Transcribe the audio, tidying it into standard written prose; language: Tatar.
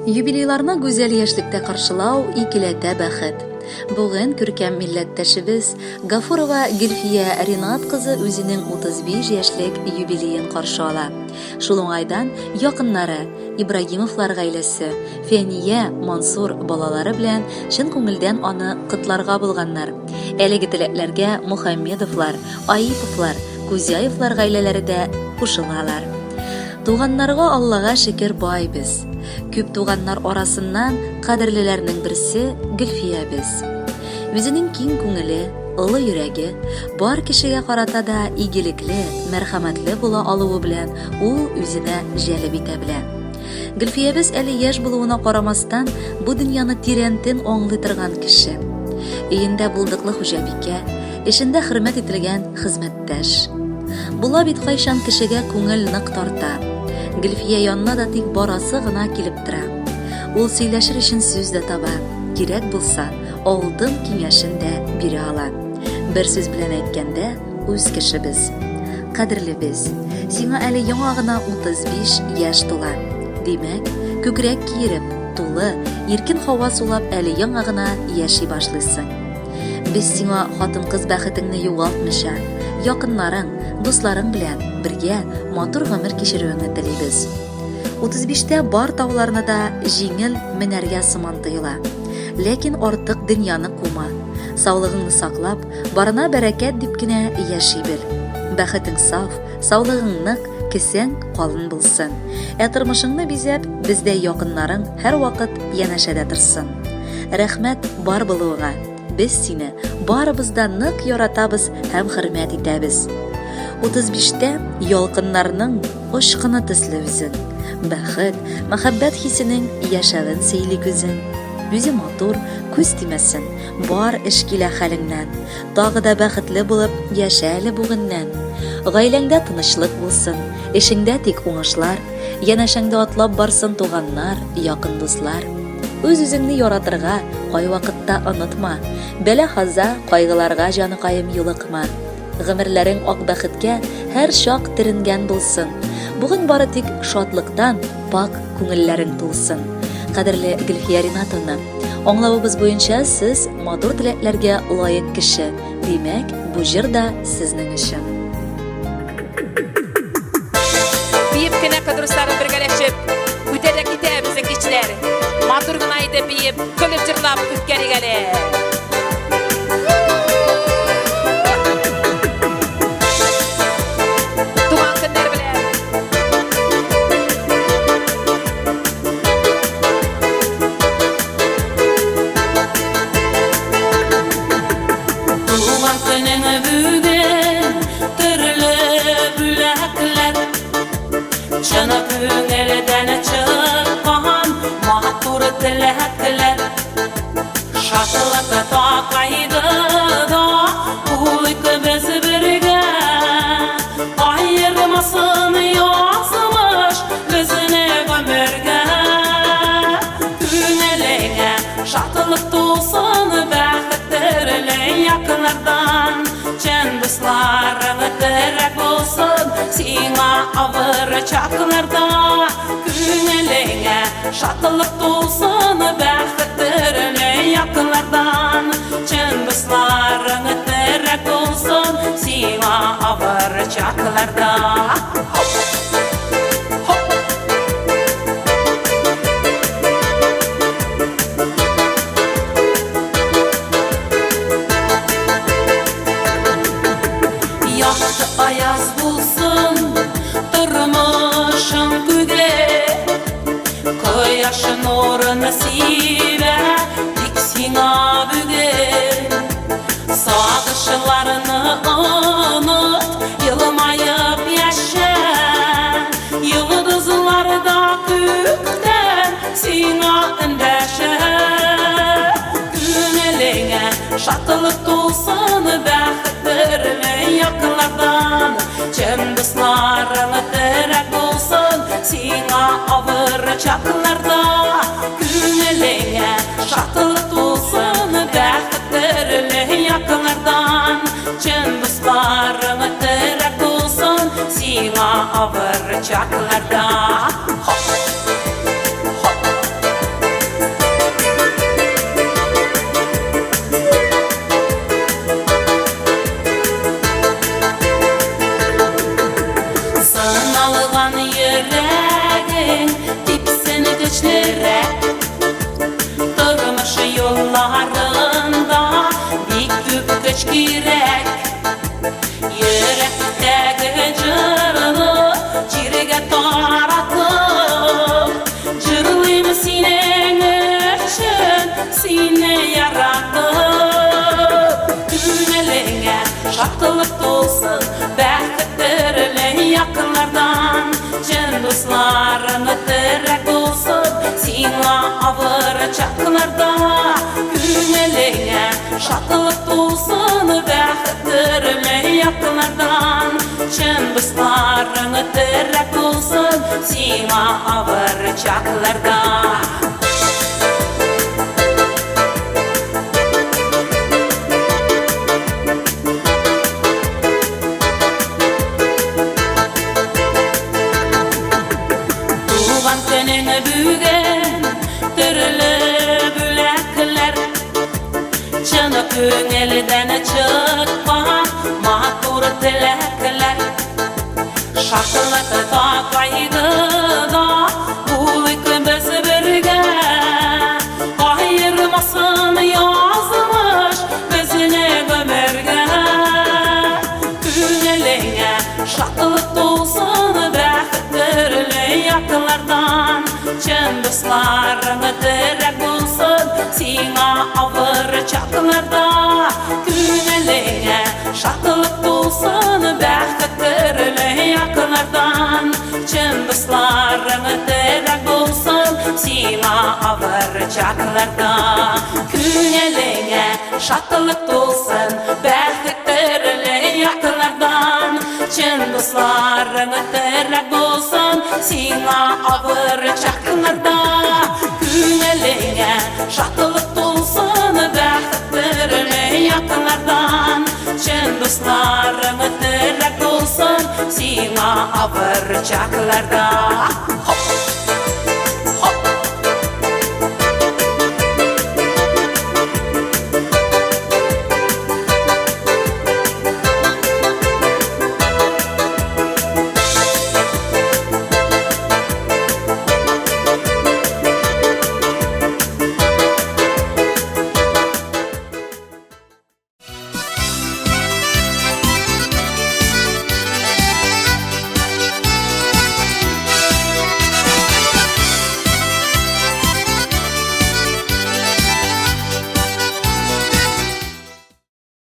Юбилейларны гүзәл яшьлектә каршылау икеләтә бәхет. Бүген күркәм милләттәшебез Гафурова Гөлфия Ринат кызы үзенең 35 яшьлек юбилеен каршы ала. Шул уңайдан якыннары, Ибрагимовлар гаиләсе, Фәния, Мансур балалары белән чын күңелдән аны котларга булганнар. Әлеге теләкләргә Мухаммедовлар, Аиповлар, Кузяевлар гаиләләре дә кушылалар. Туганнарга Аллага шөкер бай без. Күп туганнар арасыннан кадерлеләрнең берсе Гөлфиябез. Үзенең киң күңеле, олы йөрәге, бар кешегә карата да игелекле, мәрхәмәтле була алуы белән ул үзенә җәлеп итә белә. Гөлфиябез әле яшь булуына карамастан, бу дөньяны тирәнтен аңлый торган кеше. Өендә булдыклы хуҗабикә, эшендә хөрмәт ителгән хезмәттәш. Була бит кайчан кешегә күңел нык тарта. Гөлфия янына да тик барасы гына килеп тора. Ул сөйләшер өчен сүз дә таба, кирәк булса, алтын киңәшен дә бирә ала. Бер сүз белән әйткәндә, үз кешебез. Кадерлебез, сиңа әле яңа гына 35 яшь тула. Димәк, күкрәк киереп, тулы, иркен һава сулап әле яңа гына яши башлыйсың. Без сиңа хатын-кыз бәхетеңне югалтмыйча, якыннарың, дусларың белән бергә матур гомер кичерүеңне телибез. 35-тә бар тауларны да җиңел менәргә сыман тоела. Ләкин артык дөньяны кума. Саулыгыңны саклап, барына бәрәкәт дип кенә яши бел. Бәхетең саф, саулыгың нык, кесәң калын булсын. Ә тормышыңны бизәп, бездәй якыннарың һәрвакыт янәшәдә торсын. Рәхмәт бар булуыңа. Без сине барыбыз да нык яратабыз һәм хөрмәт итәбез. 35-тә ялкыннарның очкыны төсле үзең. Бәхет, мәхәббәт хисенең яшәвен сөйли күзең. Үзе матур, күз тимәсен, бар эш килә хәлеңнән. Тагы да бәхетле булып яшә әле бүгеннән. Гаиләңдә тынычлык булсын, эшеңдә тик уңышлар, янәшәңдә атлап барсын туганнар, якын дуслар. Үз-үзеңне яратырга кайвакытта онытма, бәла-хаза, кайгыларга җаныкаем юлыкма. Гомерләрең ак бәхеткә һәр чак төренгән булсын. Бүген бары тик шатлыктан пакь күңелләрең тулсын. Кадерле Гөлфия Ринатовна, аңлавыбыз буенча сез матур теләкләргә лаек кеше. Димәк, бу җыр да сезнең өчен. Биеп кенә кыдруслары бергәләшеп үтә дә китә безнең кичләр. Матур гына итеп биеп, көлеп җырлап үткәрик әле. Туган көннәр белән. Туган көнең бүген төрле бүләкләр Чын күңелдән чыккан матур теләкләр Шатлык такайды да булыйк без бергә Аермасын язмыш безне гомергә Күңелеңә Шатлык тулсын бәхет төрле яклардан Чын дусларың терәк булсын сиңа авыр чакларда Күңелеңә шатлык тулсын бәхет төрле яклардан Чын дусларың терәк булсын сиңа авыр чакларда Хоп! Якты аяз булсын тормышың күге Кояш нурын сибә тик сиңа бүген Сагышларны оныт, елмаеп яшә. Йолдызлар да күктән сиңа эндәшә. Күңелеңә шатлык тулсын, бәхет төрле яклардан. Чын дусларың терәк булсын сиңа авыр чакларда. Күңелеңә шатлык тулсын, бәхет төрле яклардан. Чын дусларың терәк булсын сиңа авыр чакларда. Хоп! Хоп! шатлык тулсын бәхет төрле якыннардан. Чын дусларың терәк булсын сиңа авыр чакларда. Күңелеңә шатлык тулсын бәхет төрле якыннардан. Чын дусларың терәк булсын сиңа авыр чакларда. Туган көнең бүген төрле бүләкләр, чын күңелдән чыккан матур теләкләр. Шатлыкта, кайгыда булыйк без бергә, аермасын язмыш безне гомергә. Күңелеңә шатлык тулсын бәхет төрле якыннардан. Чын дусларың терәк булсын сиңа авыр чакларда. Күңелеңә шатлык тулсын бәхет төрле якыннардан. Чын дусларың терәк булсын сиңа авыр чакларда. Күңелеңә шатлык тулсын бәхет төрле якыннардан. Чын дусларың терәк булсын сиңа авыр чакларда. Күңелеңә шатлык тулсын бәхет төрле якыннардан. Чын дусларың терәк булсын сиңа авыр чакларда. Хоп!